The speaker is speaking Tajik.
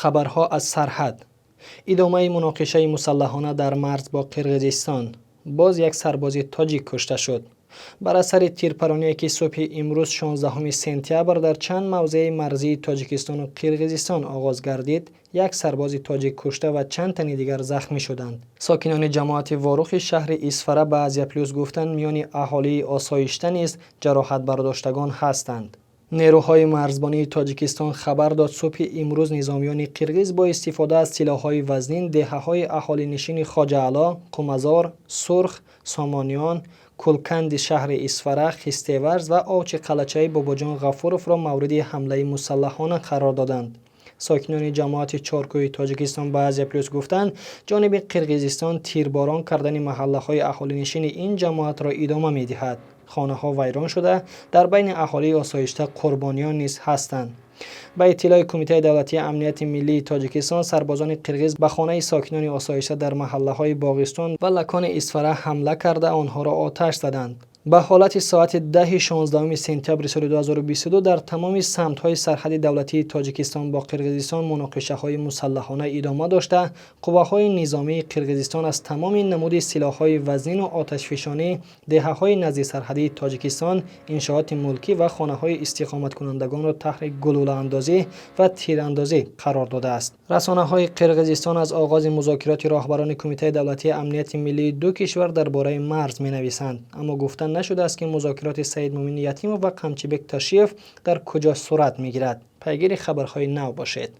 Хабарҳо аз сарҳад. Идомаи муноқишаи мусаллаҳона дар марз бо Қирғизистон. Боз як сарбози тоҷик кушта шуд. Бар асари тирпароние, ки субҳи имрӯз, 16 сентябр, дар чанд мавзеи марзии Тоҷикистону Қирғизистон оғоз гардид, як сарбози тоҷик кушта ва чанд тани дигар захмӣ шуданд. Сокинони ҷамоати Ворухи шаҳри Исфара ба Азия Плюс гуфтанд, миёни аҳолии осоишта низ ҷароҳатбардоштагон ҳастанд. Нерӯҳои марзбонии Тоҷикистон хабар дод, субҳи имрӯз низомиёни қирғиз бо истифода аз силоҳҳои вазнин деҳаҳои аҳолинишини Хоҷаало, Қумазор, Сурх, Сомониён, Кулканди шаҳри Исфара, Хистеварз ва Овчи қалъачаи Бобоҷон Ғафуровро мавриди ҳамлаи мусаллаҳона қарор доданд. Сокинони ҷамоати Чоркӯҳи Тоҷикистон ба Азия Плюс гуфтанд, ҷониби Қирғизистон тирборон кардани маҳаллаҳои аҳолинишини ин ҷамоатро идома медиҳад. Хонаҳо вайрон шуда, дар байни аҳолии осоишта қурбониён низ ҳастанд. Ба иттилои Кумитаи давлатии амнияти миллии Тоҷикистон, сарбозони қирғиз ба хонаи сокинони осоишта дар маҳаллаҳои Боғистон ва Лакони Исфара ҳамла карда, онҳоро оташ заданд. Ба ҳолати соати 10-и 16 сентябри соли 2022 дар тамоми самтҳои сарҳади давлатии Тоҷикистон бо Қирғизистон муноқишаҳои мусаллаҳона идома дошта, қувваҳои низомии Қирғизистон аз тамоми намуди силоҳҳои вазнину оташфишонӣ деҳаҳои наздисарҳадии Тоҷикистон, иншооти мулкӣ ва хонаҳои истиқоматкунандагонро таҳти гулӯлаандозӣ ва тирандозӣ қарор додааст. Расонаҳои Қирғизистон аз оғози музокироти роҳбарони Кумитаи давлатии амнияти миллии ду кишвар дар бораи марз менависанд, аммо гуфта нашудааст, ки музокироти Саидмӯмин Ятимов ва Қамчибек Тошиев дар куҷо сурат мегирад. Пайгири хабарҳои нав бошед.